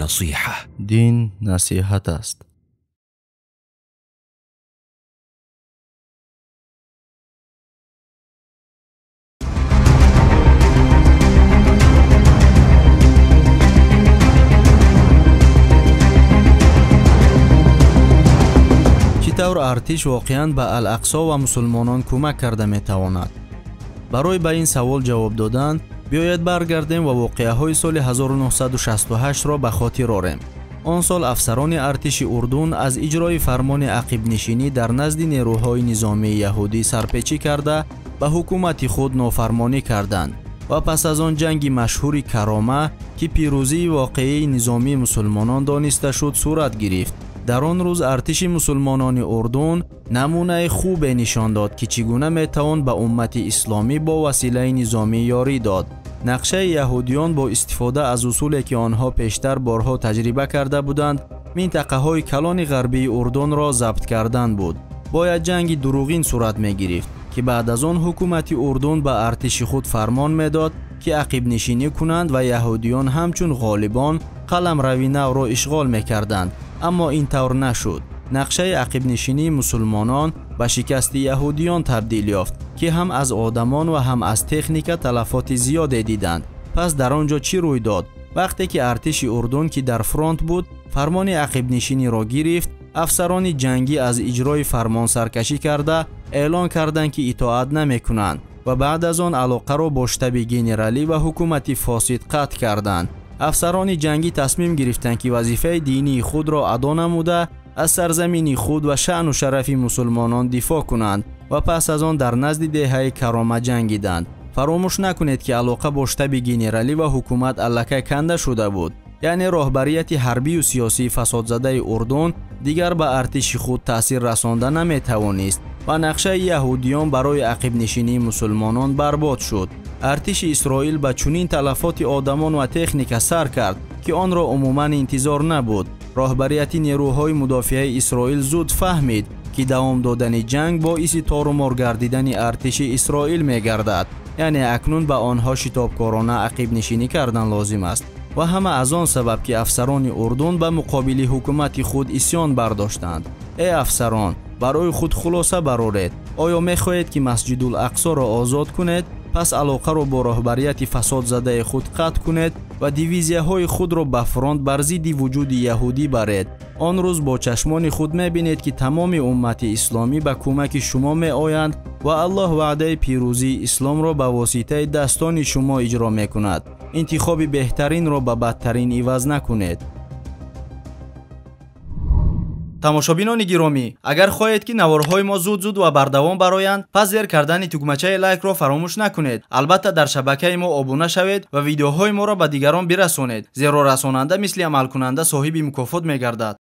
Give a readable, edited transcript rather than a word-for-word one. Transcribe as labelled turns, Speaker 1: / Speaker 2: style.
Speaker 1: نصيحة.
Speaker 2: Дин насиҳат аст. Чӣ тавр артиш воқеан ба Ал-Ақсо ва мусулмонон кӯмак карда метавонад? Барои ба ин савол ҷавоб додан, биёед баргардем ва воқеаҳои соли 1968-ро ба хотир орем. Он сол афсарони артиши Урдун аз иҷрои фармони ақибнишинӣ дар назди нерӯҳои низомии яҳудӣ сарпечӣ карда, ба ҳукумати худ нофармонӣ карданд ва пас аз он ҷанги машҳури Карома, ки пирӯзии воқеии низомии мусулмонон дониста шуд, сурат гирифт. Дар он рӯз артиши мусулмонони Урдун намунаи хубе нишон дод, ки чӣ гуна метавон ба уммати исломӣ бо василаи низомӣ ёрӣ дод. Нақшаи яҳудиён бо истифода аз усуле, ки онҳо пештар борҳо таҷриба карда буданд, минтақаҳои калони ғарбии Урдунро забт кардан буд. Бояд ҷанги дурӯғин сурат мегирифт, ки баъд аз он ҳукумати Урдун ба артиши худ фармон медод, ки ақибнишинӣ кунанд ва яҳудиён ҳамчун ғолибон қаламрави навро ишғол мекарданд. Аммо ин тавр нашуд. Нақшаи ақибнишинии мусулмонон ба шикасти яҳудиён табдил ёфт, ки ҳам аз одамон ва ҳам аз техника талафоти зиёде диданд. Пас дар он ҷо чӣ рӯй дод? Вақте ки артиши Урдун, ки дар фронт буд, фармони ақибнишиниро гирифт, афсарони ҷангӣ аз иҷрои фармон саркашӣ карда эълон карданд, ки итоат намекунанд ва баъд аз он алоқаро бо штаби генералӣ ва ҳукумати фосид қатъ карданд. Афсарони ҷангӣ тасмим гирифтанд, ки вазифаи динии худро адо намуда, аз сарзамини худ ва шаъну шарафи мусулмонон дифоъ кунанд ва пас аз он дар назди деҳаи Карома ҷангиданд. Фаромӯш накунед, ки алоқа бо штаби генералӣ ва ҳукумат аллакай канда шуда буд. Яъне роҳбарияти ҳарбию сиёсии фасодзадаи Урдун дигар ба артиши худ таъсир расонда наметавонист ва нақшаи яҳудиён барои ақибнишинии мусулмонон барбод шуд. Артиши Исроил ба чунин талафоти одамон ва техника сар кард, ки онро умуман интизор набуд. Роҳбарияти нерӯҳои мудофиаи Исроил зуд фаҳмид, ки давом додани ҷанг боиси торумор гардидани артиши Исроил мегардад. Яъне акнун ба онҳо шитобкорона ақибнишинӣ кардан лозим аст. Ва ҳама аз он сабаб, ки афсарони Урдун ба муқобили ҳукумати худ исён бардоштанд. Эй афсарон, барои худ хулоса бароред. Оё мехоҳед, ки Масҷидул Ақсоро озод кунед? Пас алоқаро бо роҳбарияти фасодзадаи худ қатъ кунед ва дивизияҳои худро ба фронт бар зидди вуҷуди яҳудӣ баред. Он рӯз бо чашмони худ мебинед, ки тамоми уммати исломӣ ба кӯмаки шумо меоянд ва Аллоҳ ваъдаи пирӯзии исломро ба воситаи дастони шумо иҷро мекунад. Интихоби беҳтаринро ба бадтарин иваз накунед. Тамошобинони гиромӣ, агар хоҳед, ки наворҳои мо зуд-зуд ва бардавом бароянд, пас зер кардани тугмачаи лайкро фаромӯш накунед. Албатта дар шабакаи мо обуна шавед ва видеоҳои моро ба дигарон бирасонед, зеро расонанда мисли амалкунанда соҳиби мукофот мегардад.